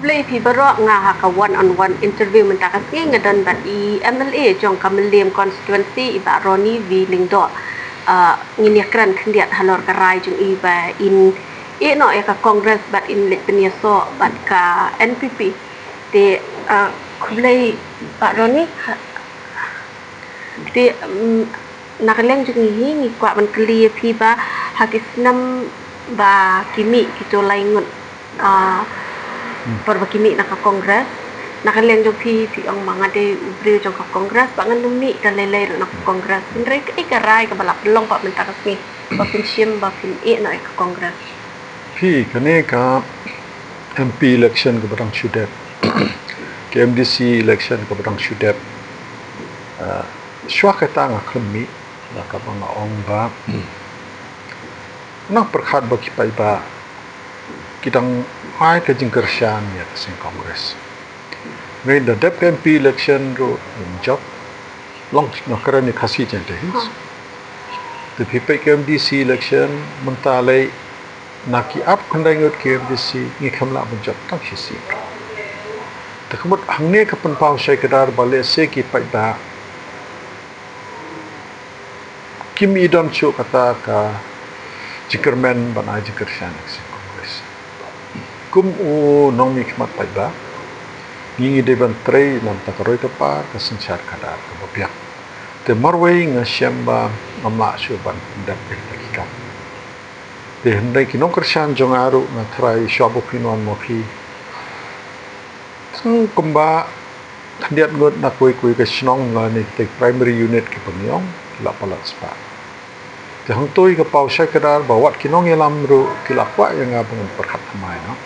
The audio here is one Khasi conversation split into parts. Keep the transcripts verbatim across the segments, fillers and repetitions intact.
Khublei phi baroh, nga ha ka one on one interview mynta ka sngi nga don bad i M L A jong ka Mylliem constituency, i Bah Ronnie V Lyngdoh. Ah, ngin ïakren khyndiat halor ka rai jong i ba in ïeh noh ïa ka Congress bad in leit pynïasoh bad ka N P P. Te, ah, khublei Bah Ronnie. Ha, te, mm, na ka liang jong ngi hi ngi kwah ban kylli ïa phi ba ha ki snem ba ki mih kito lai ngut, ah, por ba ki mih na ka Congress, na ka liang jong phi, phi ong ba nga dei u briew jong ka Congress, ba ngan ym mih da lei lei ruh na ka Congress. Hynrei kaei ka rai kaba la pynlong pat mynta ka sngi ba phin shim ba phin ïeh noh ïa ka Congress? Phi, kane ka M P election kaba dang shu dep, ka M D C election kaba dang shu dep, ah, shuwa kata nga khlem mih, da kaba nga ong ba nang pyrkhat ba ki paidbah ki dang ai ka jingkyrshan ïa ka seng Congress. Ngi da dep ka M P election ruh ym jop. Long nga kren ïa Khasi Jaintia Hills. Te phi peit ka M D C election mynta lei, na ki arphew khyndai ngut ki M D C ngi khlem lah ban jop tang shi seat. Te ka mut hangne ka pynpaw shai kdar ba lehse ki paidbah kim i don shuh kata ka jingkyrmen ban ai jingkyrshan ïa ka seng Congress. Kum u nongmihkhmat paidbah, ngi ngi dei ban trei namar ka roi ka par, ka synshar ka dar kaba biang. Te marwei nga shem ba ngam lah shuh ban pyndep ïa kita ki kam. Te hynrei ki nongkyrshan jong nga ruh nga tharai shuwa ba phin wan ma phi, tang kumba khyndiat ngut na kawei kawei ka shnong lane kita ki primary unit kiba ngi ong ki la palat spah. Te hangto ka paw shai kdar ba wat ki nongïalam ruh ki la kwah ïa nga ba ngan pyrkhat thymmai noh.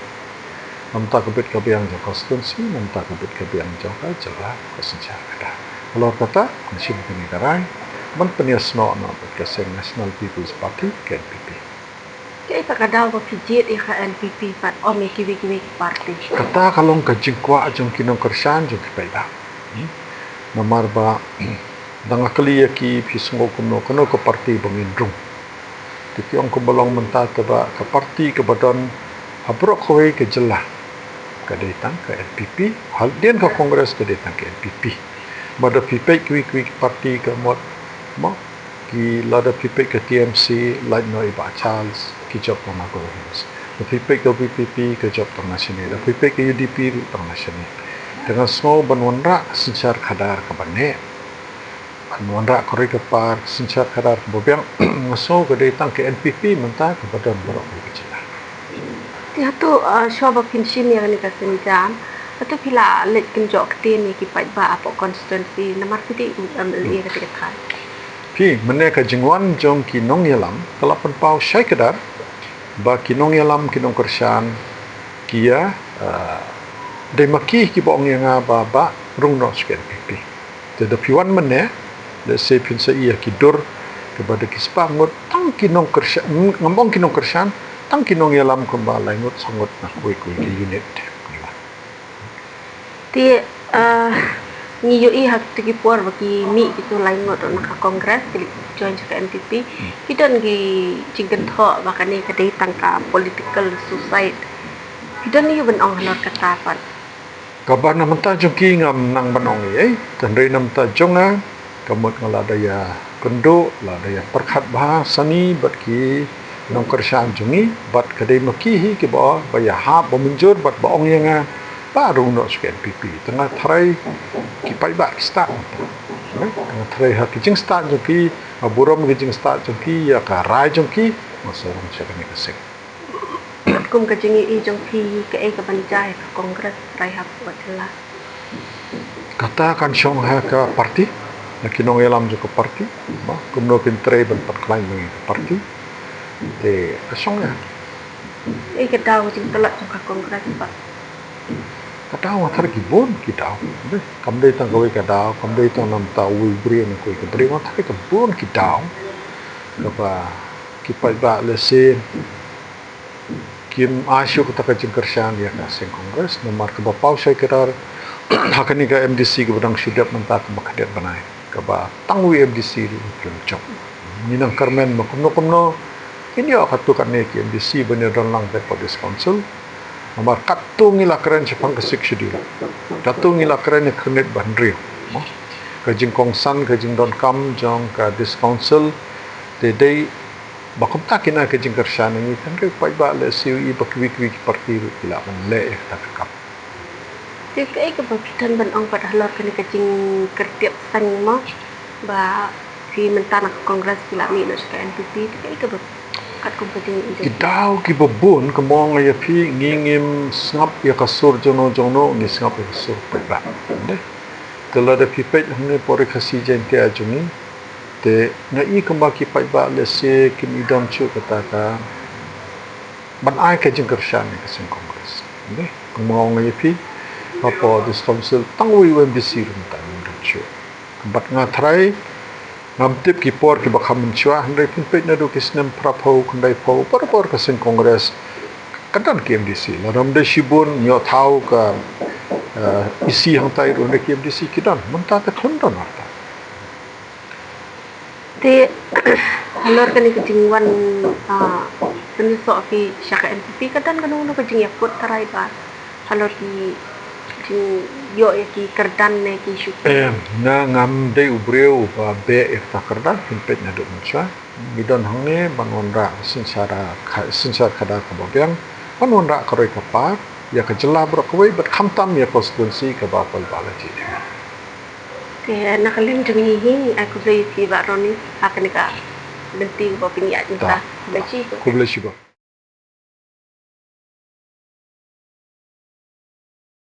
Namar ka bit ka biang jong ka constituency, namar ka bit ka biang jong ka jylla, ka synshar ka dar. Halor kata nga shim kane ka rai ban pynïasnoh noh bad ka seng National People's Party, ka N P P. Kaei pat ka daw ba phi jied ïa ka N P P pat ym ïa kiwei kiwei ki party? Kata ka long ka jingkwah jong ki nongkyrshan jong ki paidbah. Hmm? Namar ba da nga kylli ïa ki, phi sngew kumno, kano ka party ba ngin rung? Te ki ong kumba long mynta te ba ka party kaba don ha baroh kawei ka jylla ka dei tang ka N P P, hadien ka Congress ka dei tang ka N P P. Ba da phi peit kiwei kiwei ki party ka mut, mo, ki, lada phi peit ka T M C, lait noh i Bah Charles, ki jop tang na Garo Hills. Da phi peit ka V P P ka jop tang na shane. Da phi peit ka U D P ruh tang na shane. Te nga sngew ban wanrah ka synshar ka dar kaba neh, ban wanrah ka roi ka par, ka synshar ka dar kaba biang, nga sngew ka dei tang ka N P P mynta kaba don baroh kawei ka jylla. Te hato, ah, shuwa ba phin shim ïa kane ka sienjam, hato phi la leit kynjoh ktien ïa ki paidbah hapoh constituency, namar phi dei u M L A kata ka thaw? Phi, mynne ka jingwan jong ki nongïalam ka la pynpaw shai kdar ba ki nongïalam, ki nongkyrshan, ki ïa, ah, dei ma ki kiba ong ïa nga ba, ba rung noh sha ka N P P. Te da phi wan mynne, lehse phin sa ïohi ïa ki dur kaba da ki spah ngut, tang ki nongkyrshan, ngam ong ki nongkyrshan, tang ki nongïalam kumba lai ngut, saw ngut na kawei kawei ka unit. Te, ah, ngi ïohi ha kito ki por ba ki mih kito lai ngut na ka Congress, ki leit join sha ka N P P, ki don ki jingkynthoh ba kane ka dei tang ka political suicide. Phi don aïu ban ong halor kata pat? Kaba na bynta jong ki ngam nang ban ong ei ei, hynrei na bynta jong nga, ka mut nga la da ïakynduh, la da ïapyrkhat bha sani bad ki nongkyrshan jong ngi, bad ka dei ma ki hi kiba, ba ïahap, ba mynjur, bad ba ong ïa nga ba rung noh sha ka N P P. Te nga tharai ki paidbah ki stad. Te nga tharai ha ki jingstad jong ki, ha burom ki jingstad jong ki ïa ka rai jong ki, nga sa rung sha kane ka seng. Kum ka jingïohi jong phi, kaei kaban jia ïa ka Congress trai hapoh jylla? Kata kan shong ha ka party, na ki nongïalam jong ka party, ba kumno kin trei ban pynkhlaiñ ïa ka party. Te ka shong ïa. Kaei ka daw jingtlot jong ka Congress ba? Ka daw nga tharai ki bun ki daw. Kam dei tang kawei ka daw, kam dei tang namar uwei u briew ne kawei ka briew, nga tharai ki bun ki daw. Kaba ki paidbah lehse kim ai shuh kata ka jingkyrshan ïa ka seng Congress, namar kaba paw shai kdar ha kane ka M D C kaba dang shu dep mynta kaba khadduh bnai, kaba tang uwei u M D C ruh u khlem jop. Ngi nang kyrmen ba kumno kumno ngin ïoh katto katne ki M D C ban ïadon lang bad District Council. Namar katto ngi la kren shaphang ka Sixth Schedule, katto ngi la kren ïa ka khyrnit ba hynriew, mo. Ka jingkongsan, ka jingdonkam jong ka District Council te dei ba kumta kin ai ka jingkyrshan ïa ngi. Hynrei paidbah lehse u i ba kiwei kiwei ki parti ruh ki lah ban leh ïa kata ka kam. Te kaei kaba phi don ban ong pat halor kane ka jingkyrtiat saiñ, mo, ba phi mynta na ka Congress phi la mih noh sha ka N P P, te kaei kaba katkum ka jing- Ki daw kiba bun, kumba ong ïa phi, ngi ngim sngap ïa ka sur jongno jongno, ngi sngap ïa ka sur paidbah. Te lada phi peit hangne por ïa ka Khasi Jaiñtia jong ngi, te nga i kumba ki paidbah lehse kim i don shuh kata ka ban ai ka jingkyrshan ïa ka seng Congress. Kumba ong ïa phi, hapoh District Council tang uwei u M D C ruh mynta ngim don shuh. Bad nga tharai ngam tip ki por kiba kham mynshuwa, hynrei phin peit naduh ki snem phra phew, khyndai phew, por por ka seng Congress ka don ki M D C. Lada ym dei shibun, ïoh thaw ka, eh, E C hangtai ruh, hynrei ki M D C ki don. Mynta te khlem don arta. Te halor kane ka jingwan, ah, pynïasoh phi sha ka N P P, ka don kano kano ka jingïakut tharai ba halor ki jingïoh ïa ki kyrdan ne ki shuki? Em, nga ngam dei u briew ba beh ïa kata kyrdan, phin peit naduh mynshuwa. Ngi don hangne ban wanrah synshar ka, synshar khadar kaba biang, ban wanrah ka roi ka par ïa ka jylla baroh kawei bad khamtam ïa ka constituency kaba paidbah la jied. Te na ka liang jong ngi hi, ai khublei ïa phi Bah Ronnie ha kane ka lynti kaba pynïaid mynta. Khublei shibun. Khublei shibun.